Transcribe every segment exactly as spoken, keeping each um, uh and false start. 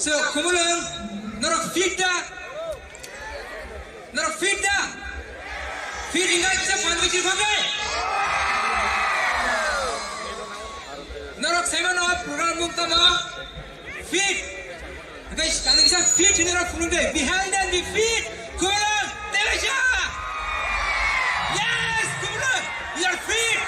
So, Khumulwng, norok fit da? Norok fit da? Fit wngkha kisa phan bichir phangkhe. Norok saimano program mung tamo fit. Guys, kali kisa fit hwnwi norok phunukdi. Be healthy and be fit. Khumulwng, tebaisa. Yes, Khumulwng, we are fit.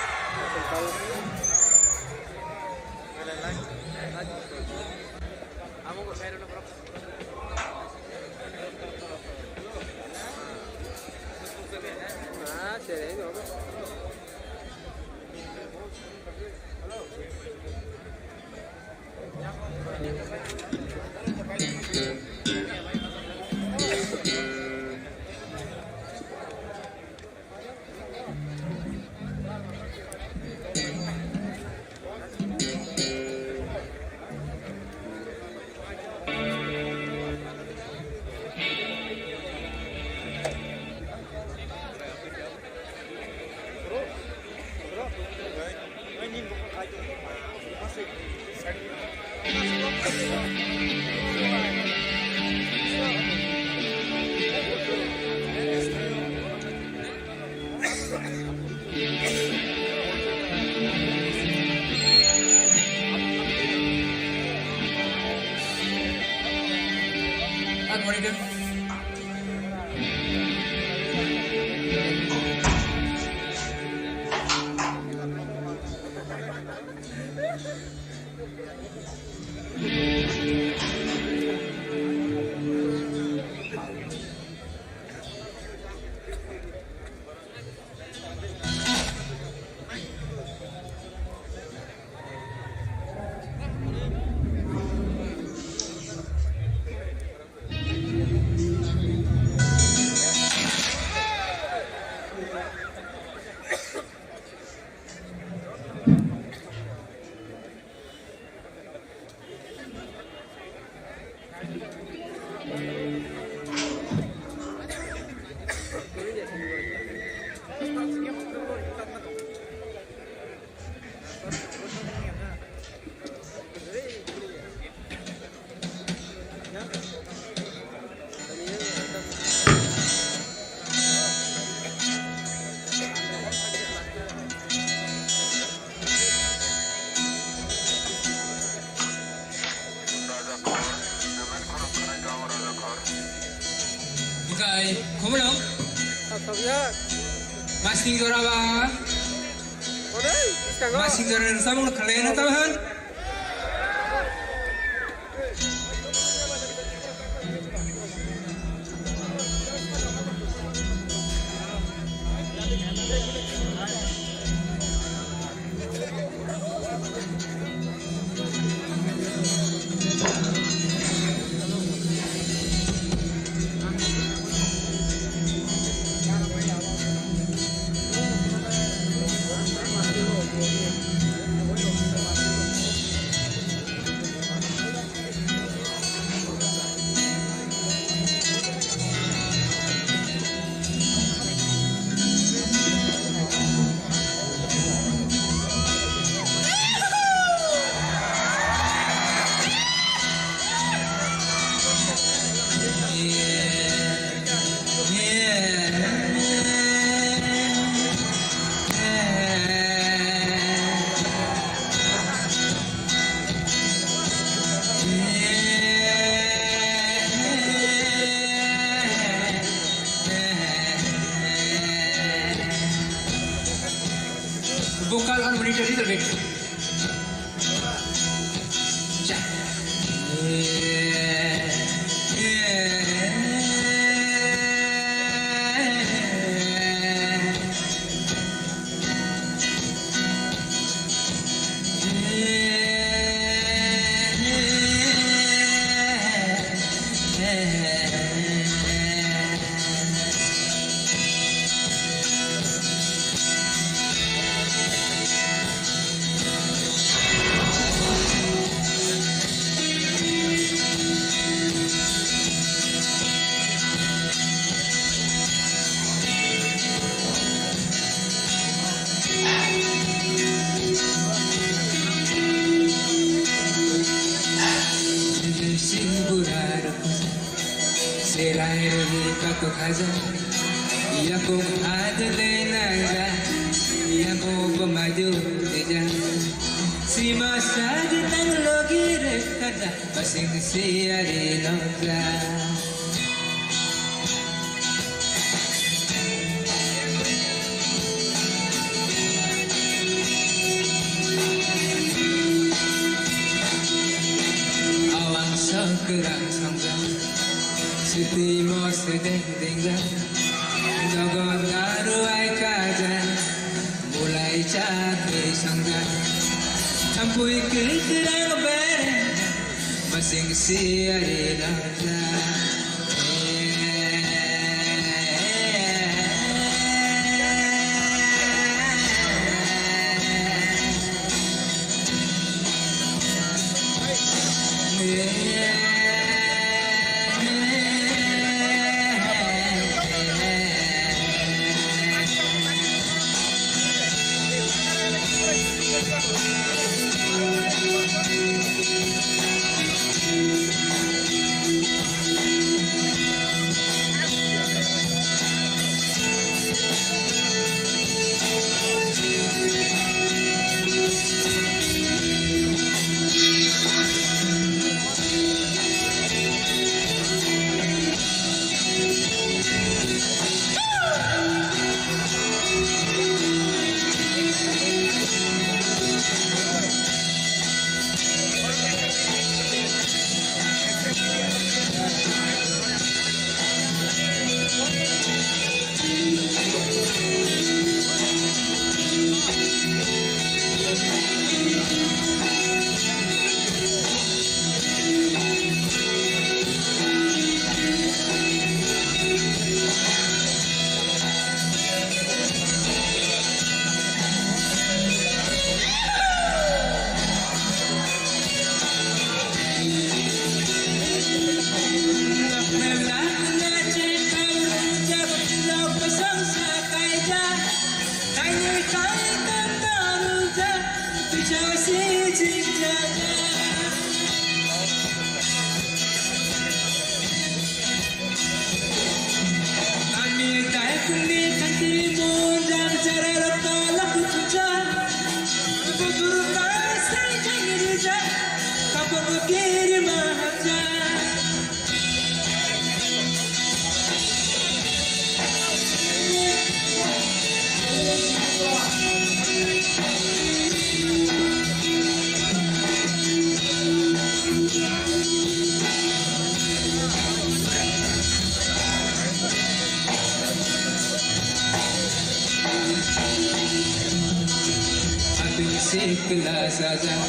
Bukai, Khumulwng. Masing jora ba. Masing jora ni samung khalai na tahan. Vocal on monitor little bit. Burarok serai rwi kato khaja, yakung hajle naja, yakung pemaju deja. Sima saja tang logi re kaja, basing siari loja. Awang songkwrang songjak, swtwi mo swdeng dengjak, nogo naru ai kajak, bulai chakri songjak, thampui kwrwi kwrang bereng, basing siari lajak. Atwng sikla sajak,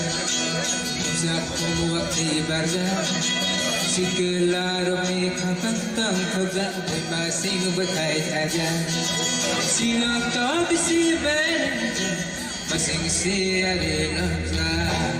jak khumwak ni barjak, sikla rokni khapang tong thokjak, bwma sing bwthai thajak, sinok to bisi berjak, masing si ari nokjak.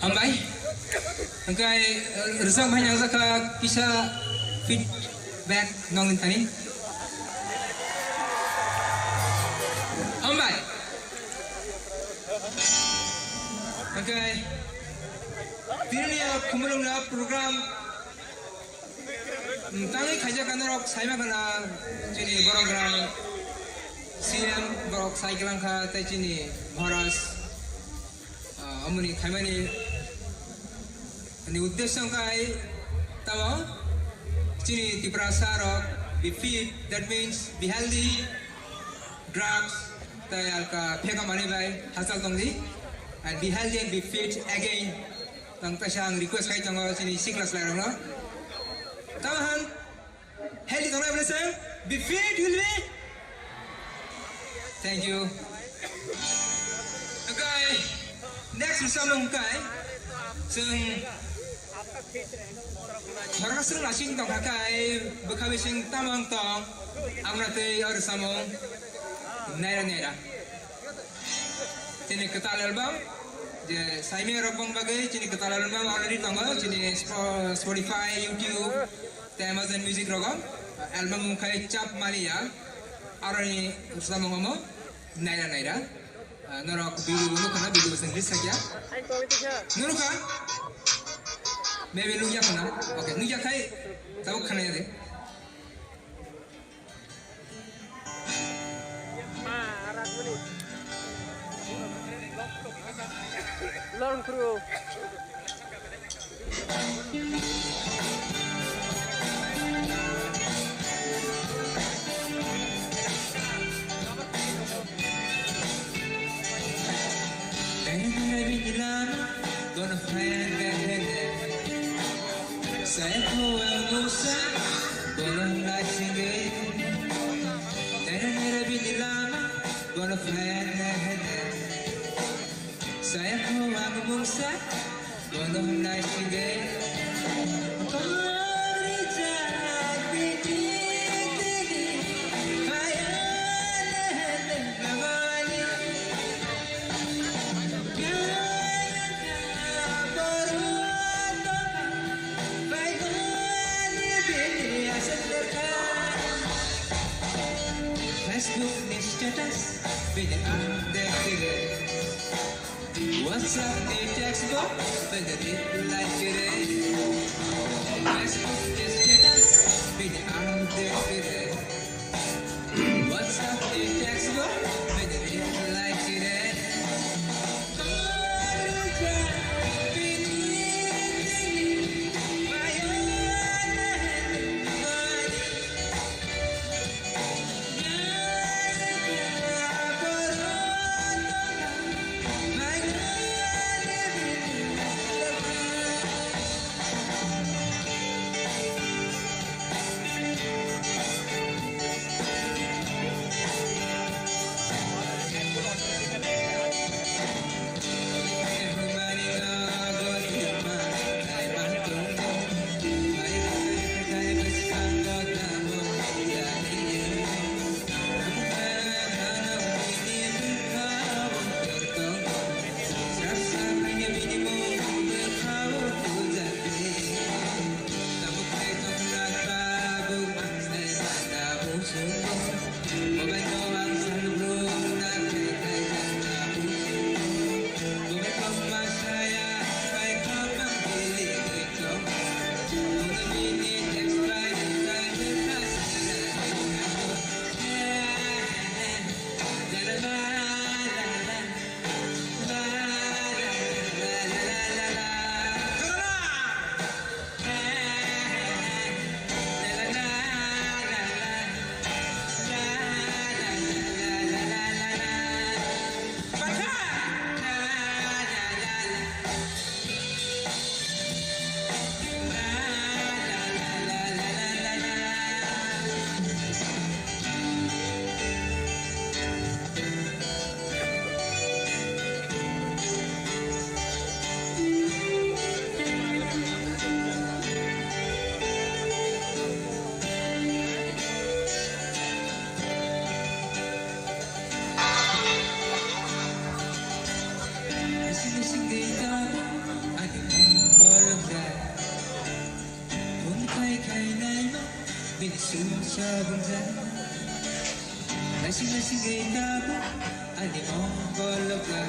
Hambai. Hingke, eh, rwchap hai nangjakha kisa feedback nongni thani. Hambai. Hingke, tini o khumulwng na program Tangwi khaijak norok saima khana chini borok rang C M borok sai kwlang kha tei chini Maharaj, ah, omoni khaimani ni uddesyo wngkha hai tamo chini Tiprasa rok be fit, that means be healthy, drugs tei alka pheka manwi bai hachal tongdi and be healthy and be fit again. Tang kaisa ang request khai tongo chini sikla chwlairokno. Tamo han healthy tongnai bwlai se be fit will be Thank you. Okay, next samung kai, chwng khoroksa nasing tongkha kai, bwkha bising tamang tong, amra tei or samung naira naira. Chini kwtal album, je saimia rok bang bagwi chini kwtal album already tongo, chini Spo-, Spotify, YouTube, tei Amazon Music rogo. Album wngkha Chap Maliya, aroni samung omo Naira Naira. Ah, norok video nukha na, video seng list sakya. Nukha? Maybe nukya khana. Okay, nukya khai, tabuk khana ya de. Lorong kuru. Saya ko ang mungsa, bono hwnai sige. Kori jati tini, kaya nabani. Kaya ka boro toka, bai bani bini asal terka. Facebook ni status, bini ang dekire. WhatsApp ni text bo bini reply kire. Facebook ni status bini update kire. WhatsApp ni text bo bini reply kire. Bini sumsa bungjak. Naising naising gei tabuk ani mokol lokha.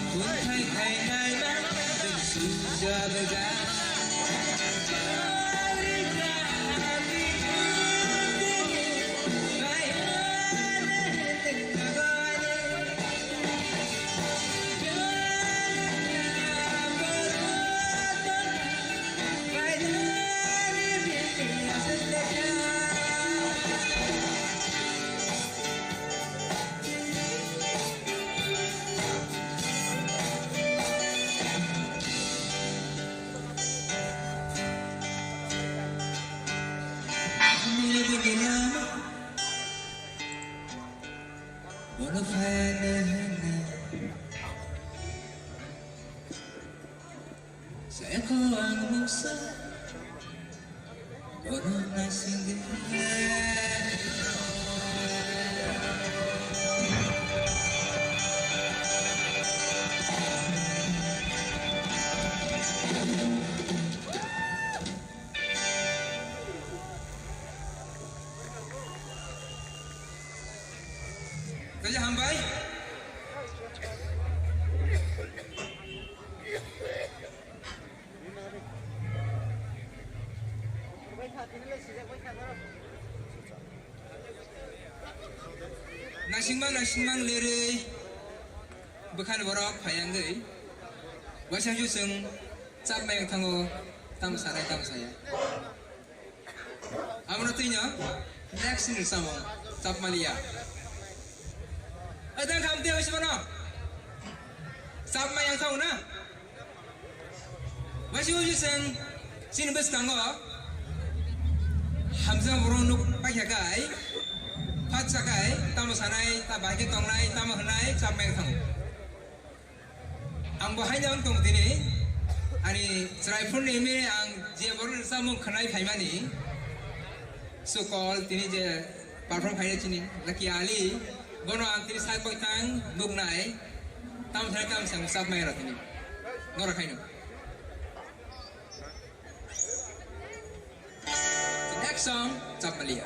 Kunthai khainai ma bini sumsa bungjak. Ano phayani hwnwi. Saya ko ang mungsa. Bono naisingdi. Kaisa hambai. Naisingma naisingma lerwi bwkhani borok phai wngwi waisa chwng chap mai wng thango, tamo sanai tamo saya. Abono twino next ni samung chap maliya. Adang kham tei waisa bono chap mai wng thango na. Waisa waisa chwng chini bwskango hamjak borok nuk paikha kai, phatsa kai, tamo sanai, ta bahai khe tongnai, tamo hwnai, chap mai thango. Ang bo haino wng tong tini, ani chwrai phurni hwnwi ang je borokni samung khwnai phaimani, sukol tini je perform khaina chini Lucky Ali, bono ang tini sak bai tang nuknai, tamo sanai tamo sanai chap mai rw tini, norok haino. Next song, Chapmalia.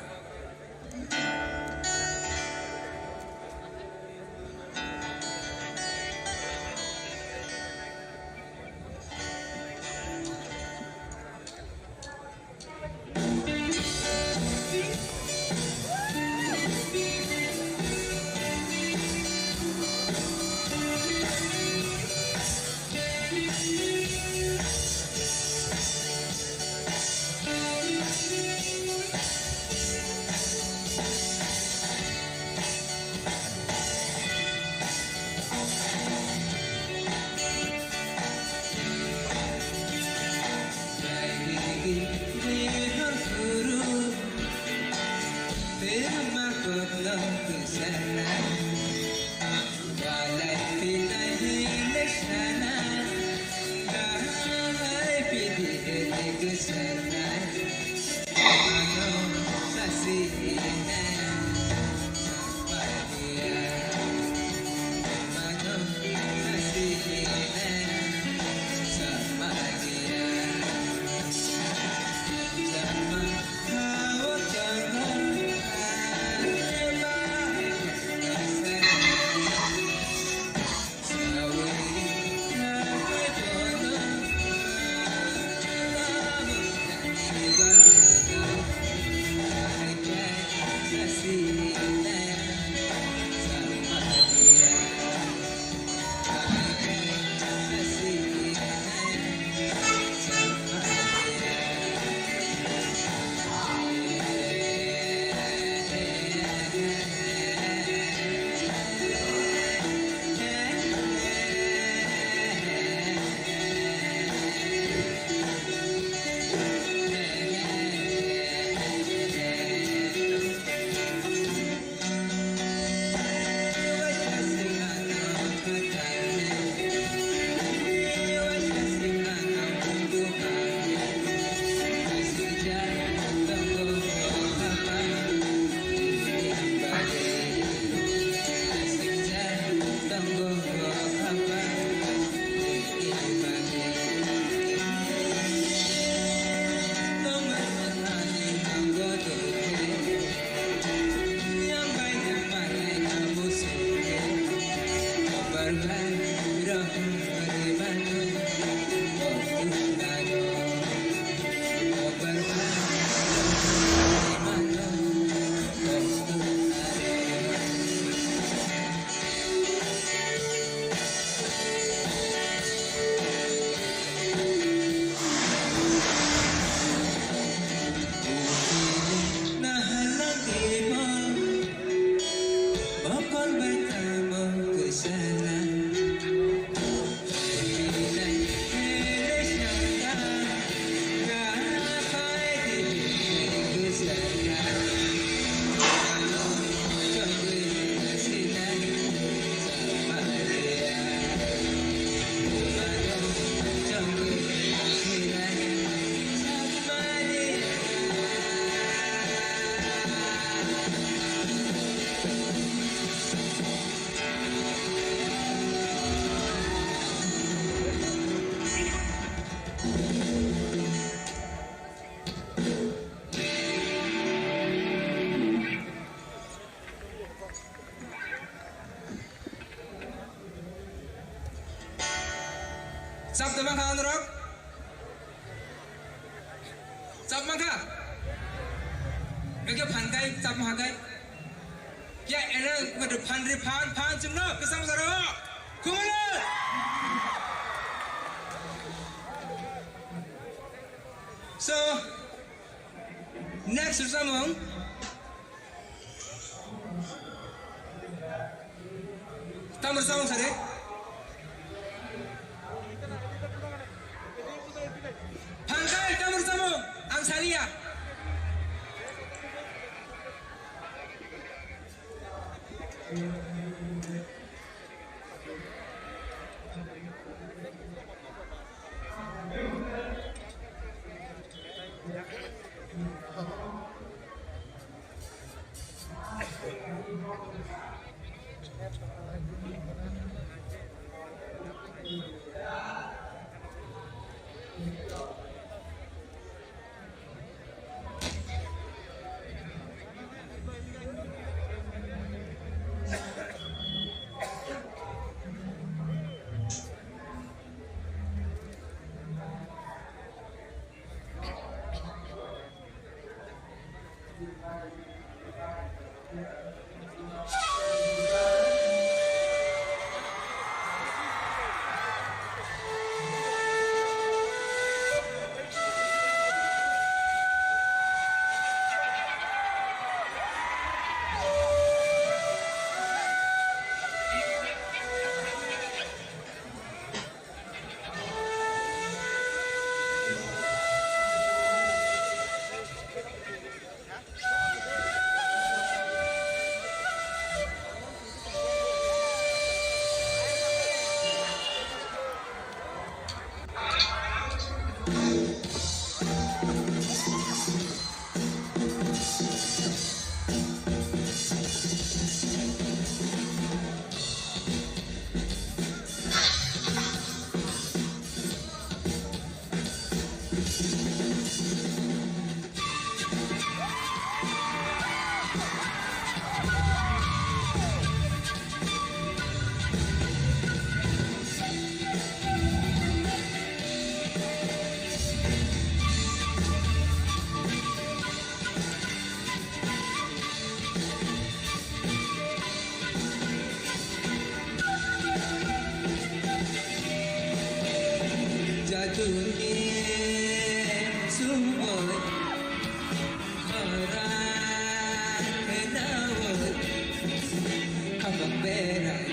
Chap tongma kha norok? Chap mankha? Khe phan kai, chap maha kai? Kya ena phan ri phan, phan chimno, kisam zaro. Kumule! So, next samung. Tamar samung sare. Phan kai tamar samung ang saliya. Jaduni sumoi ora nawo khabang bera.